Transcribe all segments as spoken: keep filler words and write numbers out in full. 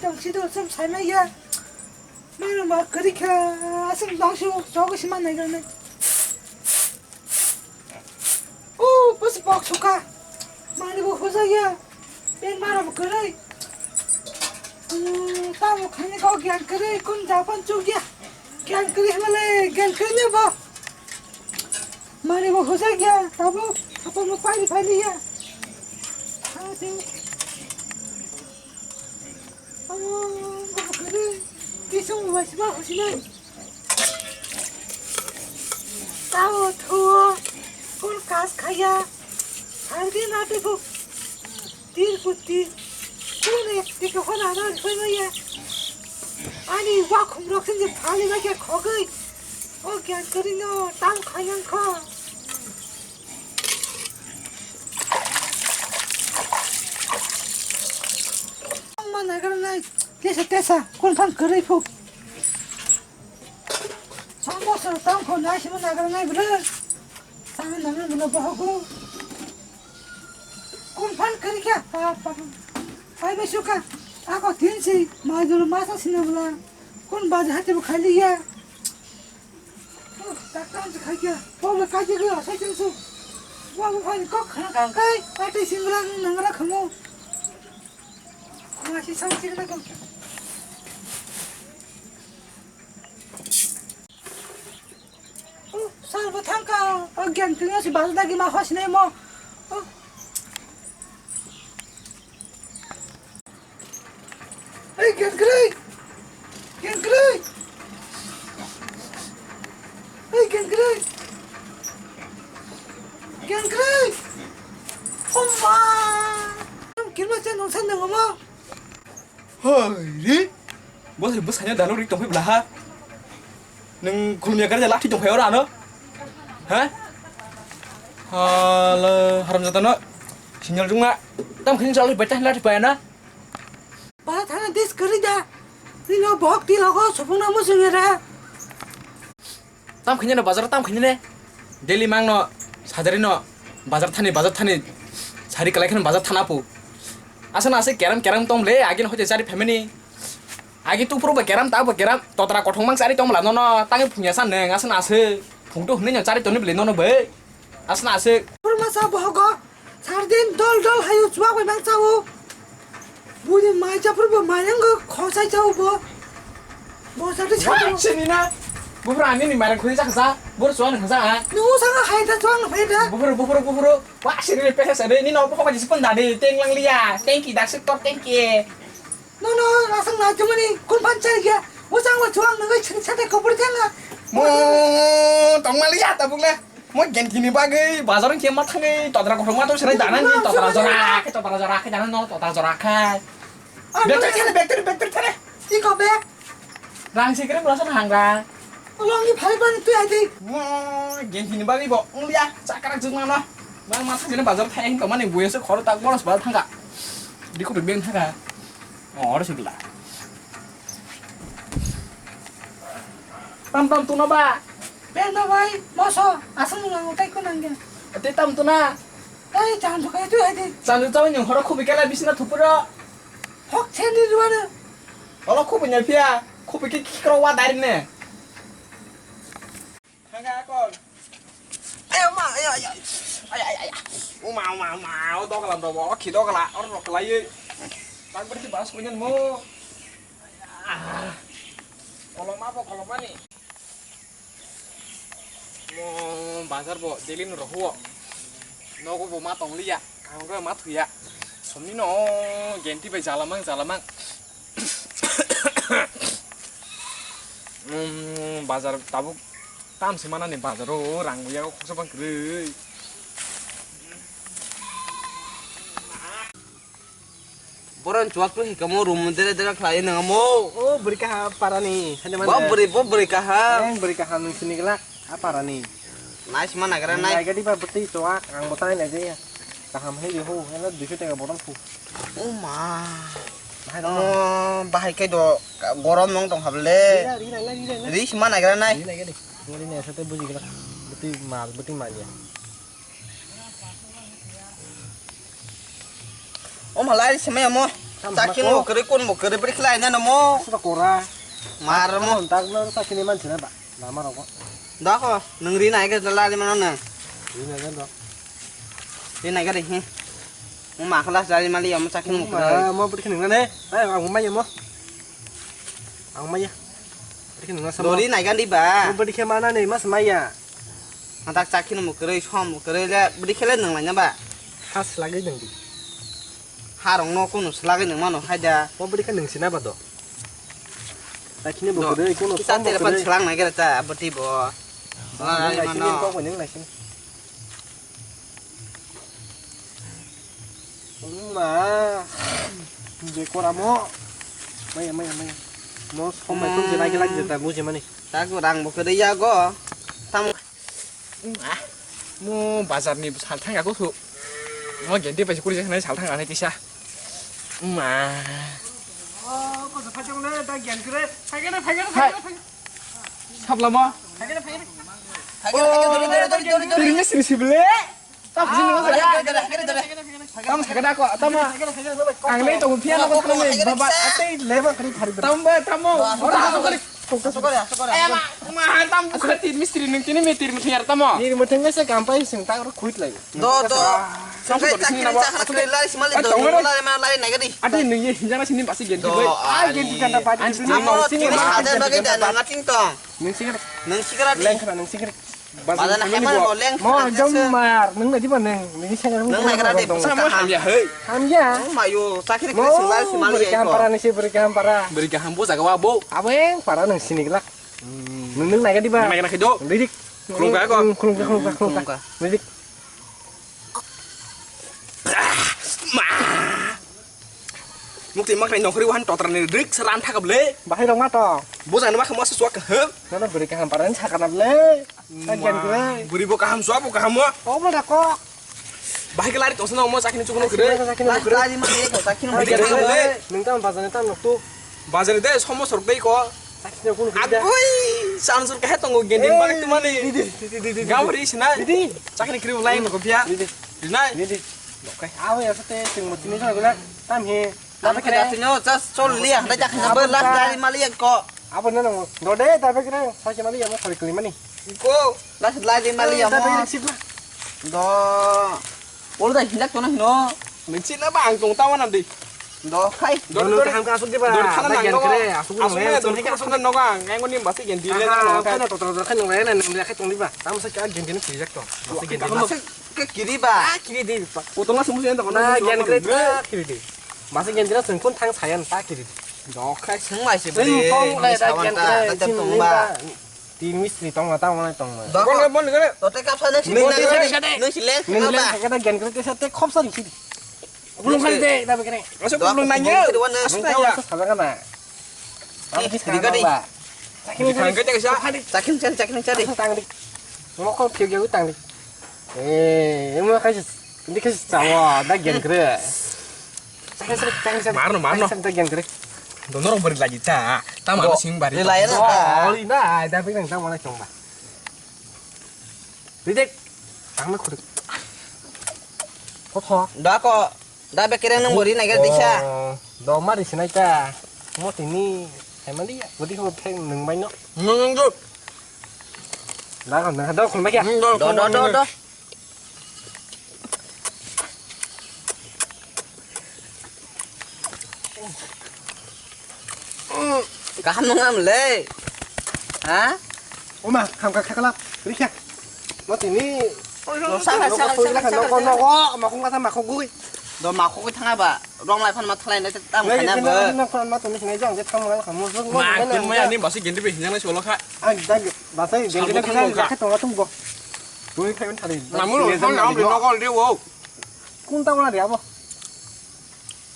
Tong si do, sum sai mai ya. Mano ma kari kha, asam dong si, chogo si man nai gana. Oh, bus box suka. Mani bo hoja ya. Ben maro bo kari. Hmm, tamo khani ko gyan kari, kun japan chuk ya. Gyan kari hmale, gyan kari ne bo. Mani bo hoja ya, tabo, tabo mo pai pai ya. Ate. Amo, amo kare, kisung wasiba husinai. Tao thuo, kun kas khaya, hardi na tiku, tir puti, kun ek tiku hona na rikoi maya. Ani wakhum rok sinje phali ba kya khogoi. O gyan kari no, tam khayang kho. Ang ma nagra nai, tesa tesa, kun phan kwrwi phu. Sambo sir tang kho nai sima nagra nai bro. Tang nang nang bro bohogo. Kun phan kwrwi kya, pa pa. Pai be suka, ako tin si, ma jolo masa sina bla. Kun baja hati bu khali ya. Takam se khai kya? Bo le kai je ga, sai chen su. Bo bo khai kok khana kang kai. Ate sing lang nang ra khamu. Ma si sang sing na kong. Oh, sal bo thang ka. Oh, gyan tu si bal da gi ma hos ne mo. Oh. Hei, Gengkri! Gengkri! Hei, Gengkri! Gengkri! Oma! Kirma chen nong san nong ma? Hoi ri! Bos ri bos kanya dalung ri tong phai bla ha. Nung khulumya kar jala thik tong phai ora ano? Ha? Hala haram jata no. Sinyal jung ma. Tam khin jalo bai ta la thik pai na. Ba thana des kari da. Nino bohok ti logo sopung na musung era. Tam khin ne bazar tam khin ne. Daily mang no sajari no bazar thani bazar thani sari kalai khin bazar thana pu. Asa na ase keram keram tom le agin hote sari family. Agi tu puro ba keram ta ba keram totra kothong mang sari tom la no no tangi phungya san neng asa na ase. Phung tu hne no sari toni bele no no be. Asa na ase. Puro ma sa bohogo. Sardin dol dol hayu chuak bai mang chao. Buni mai cha phuru bo mai ang khosai chao bo. Bo sa de cha. Wah, sini na. Bufra ani ni marang khuri cha kha. Bur chuan kha sa. Nu sa ga hai da chuan phai da. Bufru bufru bufru. Wah, sini ni pesa sa de ni no bo ko ji pun da de teng lang liya. Thank you, dak sik tor thank you. No no, asang na chumani kun pan cha ya. Usang wa chuang ngai chini cha de ko bur thang. Mo tong ma liya ta buk le. Mo genti ni bagwi bazar wngkhe ma thangwi todra kothok ma tong serai dana ni todra jora khe todra jora khe dana no todra jora khe. Bek teri thani bek teri bek teri thani. Iko bek. Rang sikre bula sana hangra. Long ni phai ban tu ai di. Mo genti ni bagwi bo ungya chakarak jung ma no. Bang ma thangwi bazar thai hin to mani buya se khoro tak boros ba thangka. Dikhu bek thangka. Oh, oro sugla. Tam tam tuna ba. Benda bai, moso, asam nang utai ko nang gen. Te tam tuna. Ai, chan jukai tu hai de. Chan jukai ni horo khubi kela bisna thupura. Hok chen di ruana. Olo khubi nya pia, khubi ki kikro wa dari ne. Thangka akon. Ayo ma, ayo, ayo. Ayo, ayo, ayo. Uma, uma, uma. O dogla, dogla. O khi dogla. O rok lai. Tak berarti bahas punya mo. Ah. Koloma bo, koloma ni. Mo bazar bo daily no rohuo. Nogo bo ma tong liya. Kanggo ma thuya. Somni no genti bai jalamang, jalamang. Mm, bazar tabuk tam se manani bazar o rang buya koksa bang kwrwi. Boron chuak tu hikamo room dere dere khlai nangamo. O bwrwi kaha parani. Bo bwrwi, bo bwrwi kaha. Ang bwrwi kaha nung sini gela a parani. Nai sima nagra nai. Nai gadi ba bwtwi chuak ang bo tai nai je. Kaham hai ho, hela duiso taka bottle phu. O ma. Bahai dong. O, bahai kai do, gorom nong tong hable. Ri nai, ri nai, ri nai. Ri sima nagra nai. Ri nai gadi. Ngori nai sate buji gela. Bwtwi mal, bwtwi mal ya. O malai ri sima ya mo. Chakhin bo kwrwi, kun bo kwrwi, bwrwi khlai na namo. Suda kora. Mar mo. Ang tak no chakhin ni manchina ba. Lama rogo. Dako, nung ri nai ga lari mano nung. Ri nai ga do. Ri nai ga ri hi. Mo ma khala lari mali amo chakhin mo kwrwi. Mo bwrwi khe nung na ne. Ai, ang mai mo. Ang mai. Bwrwi khe nung na sa. Dori nai ga di ba. Mo bwrwi khe mana ne mas maya. Ang tak chakhin mo kwrwi, som mo kwrwi le bwrwi khe le nung lai na ba. Has lagi nung di. Harong no kunu swlagwi nung mano hai da. Mo bwrwi khe nung sina ba do. Takine bo kwrwi kunu kita som bo tere pan kwrwi. Swlang nai gere ta bwtwi bo. Lai mano. Kok bo nung lai sini. Ma. Je kora mo. Maya, maya, maya. Mo som bai kun je lagi lagi ta buji mani. Ta ko rang bo kwrwi ya go. Tam Mo bazar ni salthang ya ko su. Mo genti pai kuri jaknai salthang anai tisa. Ma. Oh, ko sa phajang le da gyan kre. Phai gana, phai gana, phai gana, phai gana. Sabla mo. Phai gana, phai gana. Phai gana, phai gana, dori, dori, dori, dori, dori. Tiri ni siri sibile. Tak sini mo. Phai gana, phai gana, phai gana, phai gana. Tamo sakada ko, tamo. Ang le tong phiya no ko tamo baba atei leba kari phari. Tamo ba, tamo. Ora asuk kari. Asuk kari, asuk kari. Ay ma, ma tamo bukhati mistri nung tini metir muthiar tamo. Ni muthiar se kampai sing tak ro khuit lai. Do, do. Sangkai tak kiri sa khana kiri lai simali do. Lai ma lai nai gadi. Ade nung ye hinjana sini basi genti boy. Ah, genti ganda badi. Anjing. Amo kiri sa ada bagai da nang ating tong. Nung sikir. Nung sikir adi. Leng khana nung sikir. Bazar na heman mo leng. Mo jom mar, nung na di ba nung? Nung ni sengkar nung na kara de. Sama ham ya hei. Ham ya. Oh mayo, sakri kri sing lai sing mal ya ko. Beri kaham para ni si beri kaham para. Beri kaham bo jaga wa bo. Abeng para nung sini gelak. Nung nung na di ba? Nung na do. Didik. Khulum ka ko? Khulum ka, khulum ka, khulum ka. Didik. Ma. Mukti maknai nokri wahan totra ni rik seran thakap le. Bahai rong ma to. Bujang ni makha masa suak kaham. Nana beri kaham paran sakana le. Agian gue. Beri bo kaham suak bo kaham mo. Oh, mana kok? Bahai kelari tongsa nong mo sakini chukno kere. Sakini kere. Lari ma ye ko sakini. Agian gue. Nung tam bazar ni tam nok tu. Bazar de somo sorok dei ko. Sakini kun kere. Agoi, sansur kahe tongo gendin barak tu mani. Didi, didi, didi. Gawri sina. Didi. Sakini kere ulai ko bia. Didi. Dinai. Didi. Dokai. Aho ya sate ting mo tini jona guna. Tam he. Tam kere. Tini o chas chol liya. Dai jak na ber las dari mali ko. Abo na nang. Do de da be kere. Sa ke mali ya mo khali kali mani. Ko. Las dari mali ya mo. Do. Olo da hilak kono hino. Menchina ba ang tong tawa nandi. Do khai. Dor dor ham ka asuk diba. Dor khana nang kere. Asuk nang kere. Asuk noga ang ngai ngoni basi gen dile na. Kana to to khai nang lai nang lai khai tong diba. Tam sa ka gen gen pijak to. Basi gen diba. Ke kiri ba? Ah, kiri di, Pak. Potong langsung musuh yang tak. Nah, gen kiri ta kiri di. Masa gen kiri sengkun thang sayan ta kiri di. Dokai seng lai se bre. Sengkun lai ta gen kiri. Tin mistri tong ma ta ma tong ma. Dokai bon gele. Tote kap sa next. Next leng. Next leng kata gen kiri sa te khop sa di. Gulung kali de, tapi kene. Masuk gulung nanya. Asal ya. Sabar kana. Tapi kiri gadi. Sakin cari, sakin cari. Tang di. Mokol piu piu tang di. Eh, emo khai, ini khai sawa, da gen kre. Marno, marno. Da gen kre. Dono rong beri lagi ta. Tama sing bari. Rilai na. Oh, ina, da ping nang tama chong ba. Rijek. Tang na khuduk. Kotho. Da ko. Da bekereng nang bori nai ga disa. Do mari sinai ta. Mo tini hai mali ya. Bodi ko pheng nang bai no. Nang nang do. Da ko nang do khun ba kya. Do do do do. Kaham nung am le. Ha? Oma, ham ka khakala. Rikya. Mo tini. Saka saka saka saka. Noko noko, makung kata makugui. Do makugui thanga ba. Rong lai phan ma thalai na tam khana ba. Noko ma tuni sinai jang je tham ngal khamu. Ma kun maya ni basi gendi be hinang na solo kha. Ang dag basi gendi na khana kha tonga tum go. Tui khai thari. Namu lo tham na am le noko le wo. Kun ta wala dia bo.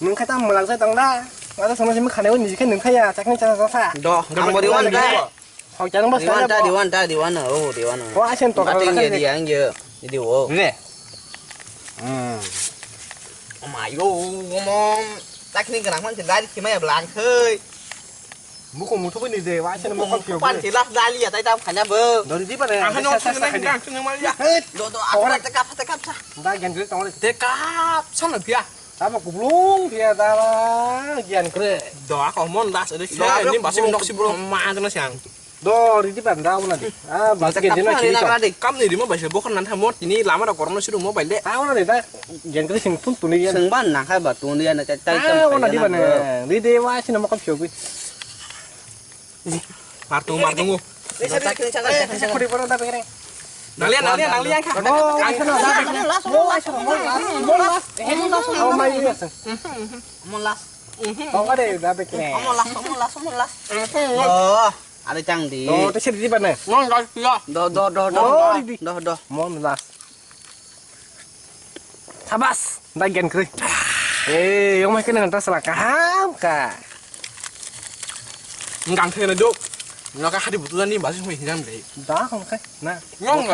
Nung khai tam mwlang sai tong da. Wala sama simi khane ni khai nung khai ya, chakni cha sa sa. Do, ang bo riwan da. Hok janang bas riwan da, riwan da, riwan. Oh, riwan. Ko asen to. Mati nge di ang ye. Di wo. Re. Hmm. Oh my god, mom. Chakni ganang man lari khimaya blang khai. Mukung muthubui ni je, wa sini mukung piu. Pan tilas dali ya, tai tam khanya bo. Dori di pare. Ang hano sa sa sa khanya. Ang sini mali ya. Do do, aku tak kap tak kap sa. Da gen gri tong le. Te kap sa na pia. Tamo kublung dia dara gian kre. Do ako mon das ade. Do, khe, ni basi nok si bro ma jana siang. Do ridi ban da wala di. Ah, basi ke jena kiri ka. Kam ni rimo basi bokon nan tha mo tini lama da korno siru mobile de. Ta wala de da. Gian kre sing pun tuni gian. Sing ban na khai ba tuni gian ta ta. Ah, wala di ban. Ridi wa sina mo kam shobi. Martung, martung. Nanglia, nanglia, nanglia. Molas. Molas, molas, molas. Oh, ada tang di. Do, do, do, do. Do, do. Molas. Sabas, da gen kri. Eh, yang mai kena ngantar salah kaham ka. Ngang thena do. Naka hadi butu ni basi hoi hinam de. Da kon kai. Na. Nyong.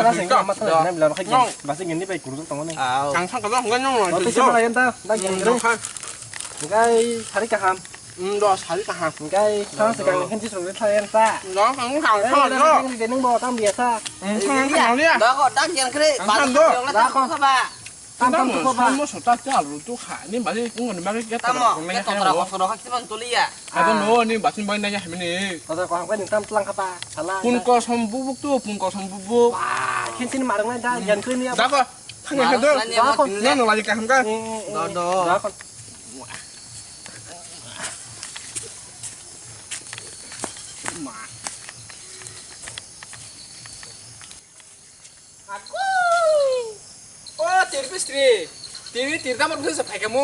Basi gen ni bai kurung tong ne. Kang sang ka nyong. Roti sama lain ta, da gen kri. Ngai hari kaham. Hmm, dos hari kaham. Ngai sang sekarang kan jisung ni thai ta. Nong ang kang sa do. Ini deneng bawa tam biasa. Da ko da gen kri. Basi yang la ta ko ba. Tam tam ko ba. Mo sota ta lu tu kha ni basi kung ni basi ke ta. Tamo ke to tra ko ro kha kiman tulia. Ado no ni basi bai na ya mini. Ko ko ang ni tam tlang kha ba. Sala. Pun ko som bubuk tu, pun ko som bubuk. Wah, kin sin marang na da gen kri ni. Da ko. Thang ya do. Da ko. Nang lagi kaham ka. Do do. Da ko. Agui! O, tir mistri. Tini tir damar bisa phai kamu.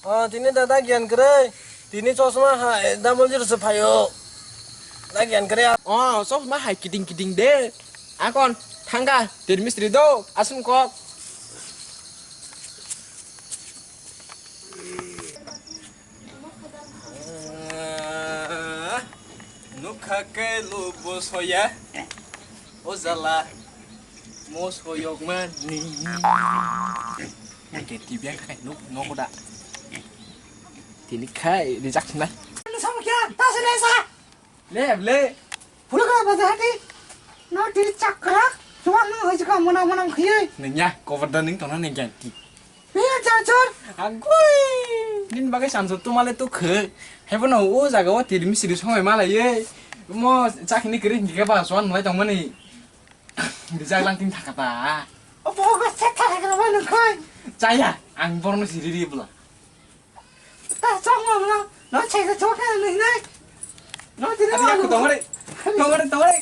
O, tini dada gian krai. Tini chosma ha, eh, damol jir se phayo. Da gian krai. O, chosma hai kiting kiting de. Akon, thangka, tir mistri do, asum kok. Nukha kailu bo soya, o jala mo soyok mani. Nake tibiang khai nuk nokoda. Tini khai rijak sinai. Sama kya? Tasi nesa. Le, le. Phulukra baja hati. No tiri chakra. Chuma no hoi chika mona mona khiye. Nengya, kobar da ning tona nengya ti. Nengya chachor. Agui. Nin bagai sanso tumale tu khe. Hebo no o jaga o tiri misiri songai malaye. Mo chakni kiri hingke ba swan nolai tongmani. Rijak lang tin thakata. Obo ga set thakata ba nang khai. Chaya, ang borno siri ri bula. Ta chok ma bla. No chai ta chok na nai nai. No tiri. Adi ma aku tongore. Tongore, tongore.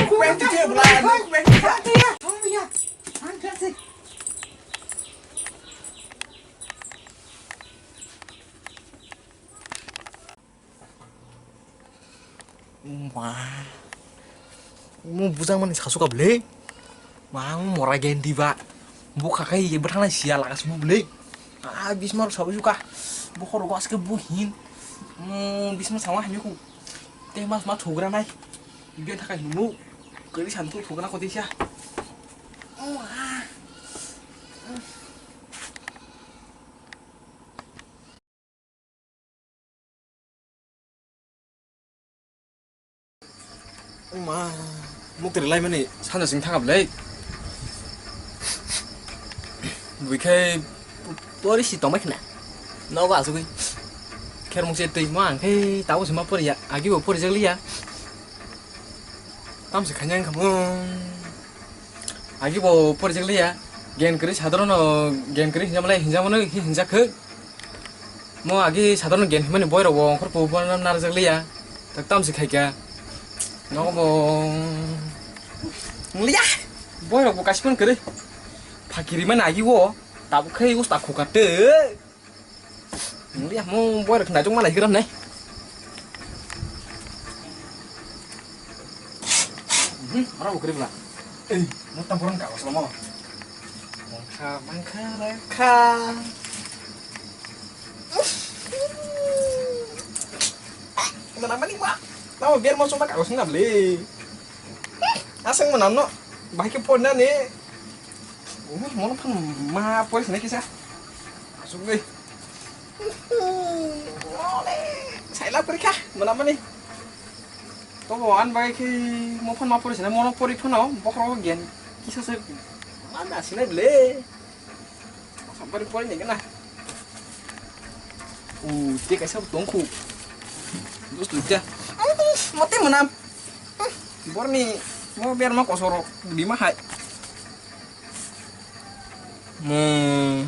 Kueng tu dia bla, kueng. Tong ya. Ang kasi. Ma. Mo bujang mani sasu ka bwle. Ma, mo mora gen di ba. Bo khakai ye bwthang nai sia laga sumo bwle. Ah, bismar sabu suka. Bo khoro go aske bo hin. Mo bismar sama hami ku. Te mas ma thugra nai. Ibe thakai numu. Kari santu thugra ko disa. Oh, ah. Ma, mukti rilai mani sanja sing thangab lei. Buikhai pori si tongbai khna. Nogo asugui. Kher mung se twi ma ang khai tabo se ma pori ya. Agi bo pori jak liya. Tam se khanya ang khamung. Agi bo pori jak liya. Gen kri sadrono gen kri hinjam lai hinjam no hinjak khe. Mo agi sadharno gen himani boirok bo ongkhor pubo narwk jak liya. Tak tam se khaika. Nogo bo wng liya. Boirok bo kaisa phano kwrwi. Phakiri mani agi o. Tabuk khe usta khuka tei. Wng liya mo boirok khe naitok ma nai gram nai. Hmm, ora bo kwrwi bwla. Ei, mo tam borok ni kagos lomo. Mangkha, mangkha, mangkha. Mana mani ma? Tamo biar mo chuma kagos na beli. Asang mana no? Bahai ke pon na ni. Mono phan ma pori sini kisa. Asuk deh. Saila pori kha, mana mani. Tobo an bai khe mo phano ma pori sina, mono pori phano bokhro gen. Sasa mana sinai bele. Sampai pori ni kena. Uh, dia kaisa tongku. Terus tu dia. Mati menam. Borni mau biar mau kosoro lima hai. Hmm.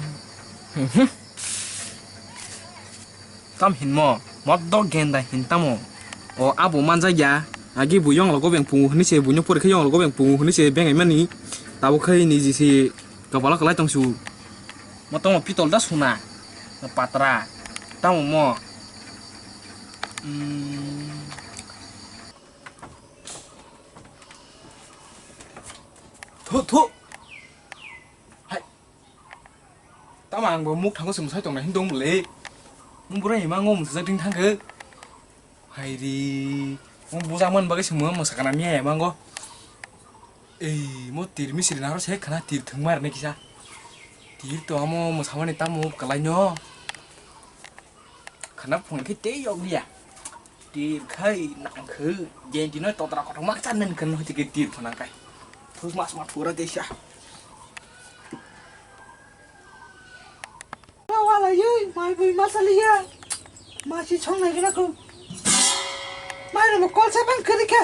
Tam hinmo, moddo genda hin tamo. O abo manjak ya, agi bo yong logo beng pungu hini se, buino pori khe yong logo beng pungu hini se, beng aimani. Tabo khai ni jisi kapala kalai tong su. Mo tamo pitol da suna, patra, tamo mo. Hmm. Thu, thu. Hai. Tamo ang bo muk thango se mwsai tongna hin dong bwle. Mo bwrwi hima ngo mwsajak ding thangkhe. Hai ri. Mo bujak man bagwi se mo mwsakana miya ya mango. Ei, mo tir misri naro se khana tir thwngma rwni kisa. Tir to amo mwsamani tamo kwlaino. Khana phung khe tei yokliya. Tir khai nangkhe, jentino totra kothok ma cha nang khe no hiti ke tir phunang kai. Thus mas ma pura desa. Wala yui, mai bui ma saliya. Ma si chong nai gina ko. Mai no kol sa bang kiri kha.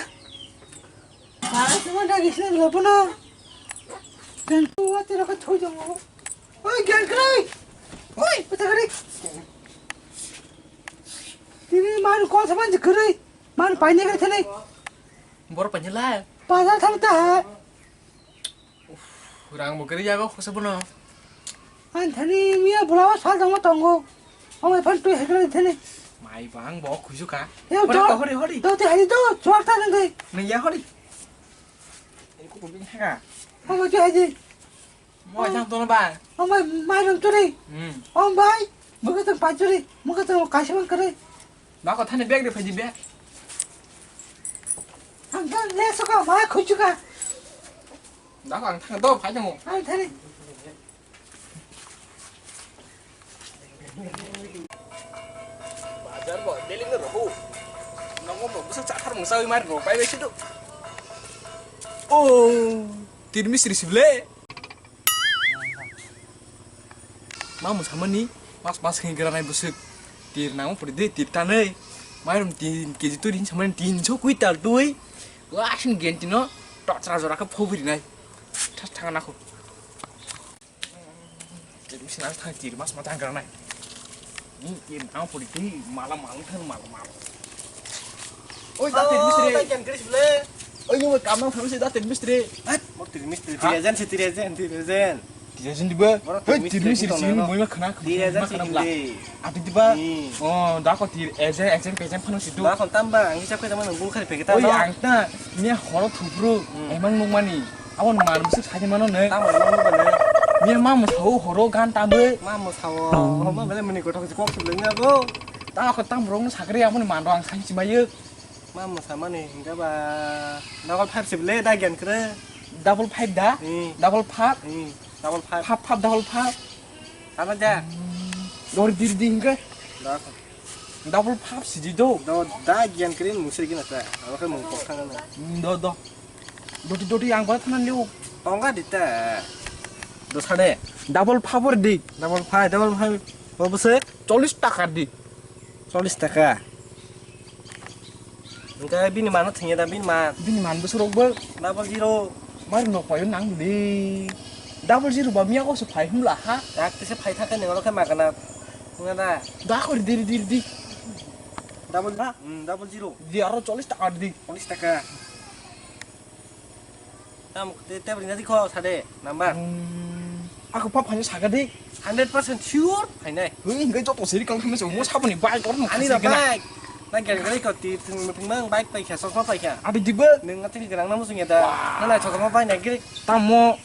Mai se ma dagi sini lo puno. Dan tu wa tira ka thui jong. Oi, gan kri. Oi, pata kri. Tini mai no kol sa bang kri. Mani paine kare thene. Bor paine la. Bazar tham ta hai. Rang bo kere yago khose bono. An thani miya bulawa sal dong tongo. Ong e phan tu hekre thene. Mai bang bo khuju ka. Yo, hori do, ka, hori, hori. Do te hai do, chuak ta nang dei. Nang ya hori. Ini ko bin ha. Ong e tu hai dei. Mo jang tono ba. Ong bai, mai rong turi. Hmm. Ong bai, muka tong pa turi, muka tong kaisa man kare. Ba ko thani bag de phaji bag. Ang thang le soka, mai khuchuka. Ba ko ang thang do phai tong. Ang thani. Bazar bo, dealing no roho. Nongo bo, busa chakar mungsa wi mar ro, pai bai situ. Oh, tir misri sible. Ma mwsamani mas mas khe granai bwswk. Tir nang puri de tir tanai. Mairum tin keji turi samani tinso quintal tui. Wa asin gentino totra jora khe phobiri nai. Thas thang na kho. Tir misi nang thang tir mas ma thang granai. Ni tir nang puri de mala mala thang mala mala. Oi, da tir misri. Oh, da jan kris ble. Oi, yung kamang thang si da tir misri. Hat. Mo tir misri, ha? Tir ejen si tir ejen, tir ejen. Tir ejen diba? Oro tir misri sini moi ma khana, tir ejen ma khana bla. Ati diba? Hmm. Oh, da ko tir ejen, ejen pejen phano si du. Da kon tamba, ang hisa koi tamba nang bul khari peketa. Oi, ang ta, miya horo thupru, hmm, emang nung mani. Abon man musik saje mano ne. Tamba nung mani. Miya ma musao horo gan tambe. Ma musao. Ma bele mani kothok si kok si bele nya bo. Da ko tam rong sakri abon man rong sai si maye. Ma mwsamani hingke ba double five se bele da gyan kre. Double five da? Hmm. Double five? Hmm. Double five. Five, five, double five. Apa ja? Dori diri di hingke. Da. Double five si di do. Do da gyan kre musri gina ta. Apa ke mung kok thang na. Hmm, do, do. Doti, doti ang ba thana liu. Tongga di ta. Do sade. Double five or di. Double five, double five. Bo bwswk? Chollish taka di. Chollish taka. Hingke bini mano thwngya da, bini man. Bini man bwswk rok bo. Double zero. Mar no payo nang le. Double zero ba miya ko se phai hum la ha. Yak tese phai thake ni oro khe magana. Hwnga da. Da ko di, di, di. Double, ha? Hmm, double zero. Di aro chollish taka di. Chollish taka. Tam te, te bring dadi kho sade number. Hmm, ako pa phanya saga di. Hundred percent sure phainai. Hei, hingke joto seri kang khamse mo saboni bike or mo ani na khasi gana. Bike. Na gari gari ko ti thung thung mang bike pai kha, sosma pai kha. Abi dibe? Nung ngati gerang na musung ya da. Wah. Na lai chokma pai na giri. Tamo.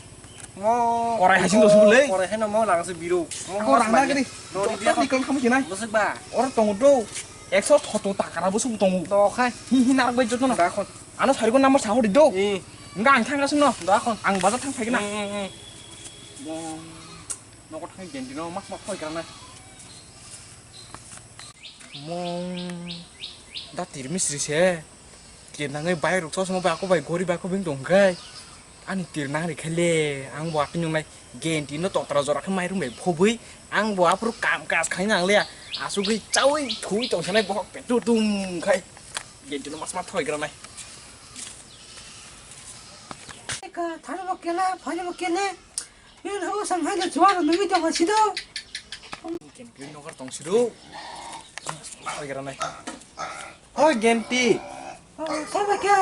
Mo. Korai haising do subule. Korai haino mo lang se biro. Mo ako rang na giri. Joto seri kang khamse nai. Musuk ba. Or tong do. Ekso thoto takara bo sub tongo. To khai. Hi hi narak bai joto no. Da khon. Ano sari ko number sahori do. Eh. Enggak ang thang kasno. Da khon. Ang bazar thang phaikna. Hmm, hmm, hmm. Nogo thang gentino mas mas thoi karana. Mong da tir misri se. Tir nangai bai ruk chosma bai ako bai gori bai ako bing dong kai. Ani tir nang ri khaile, ang bo atwi nungnai genti no totra jora khe mairum bai phobwi, ang bo aphuru kam kaj khai nang le, asugwi chawi thui tong sanai bohok petu tum khai. Genti no mas ma thoi gra nai. Ka thani bo kele, phani bo kele. Yun ho sang hai le chuwa no ngi tong si do. Genti no kar tong si do. Thoi gra nai. Oi, Genti. Oh, sama kya?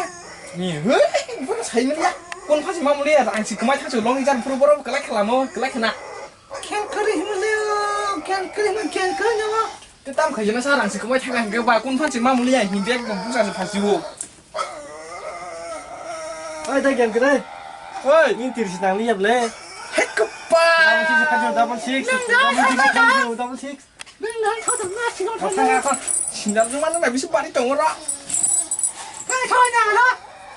Ni, hei, bukan saya ni ya. Kun pasi mamuli ya, ang si kumai thang su long ijan puru boro kelak kelamo, kelak kena. Kyan kari himle, kyan kari himle, kyan kari nyawa. Te tam khai jana sa rang si kumai thang ke ba kun pasi mamuli ya, hindi ek bang pusa se phasi wo. Oi, da kyan kare. Oi, ni tir si nang liya ble. Hek pa. Double six, double six, double six, double six. Nang nang thau thau na singol thau. Thang thang. Sinda juma nang bisi bari tong ro. Kai thau na na.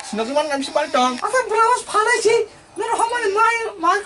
Sinda juma nang bisi bari tong. Asa blouse phalai si. Nang homani mai mai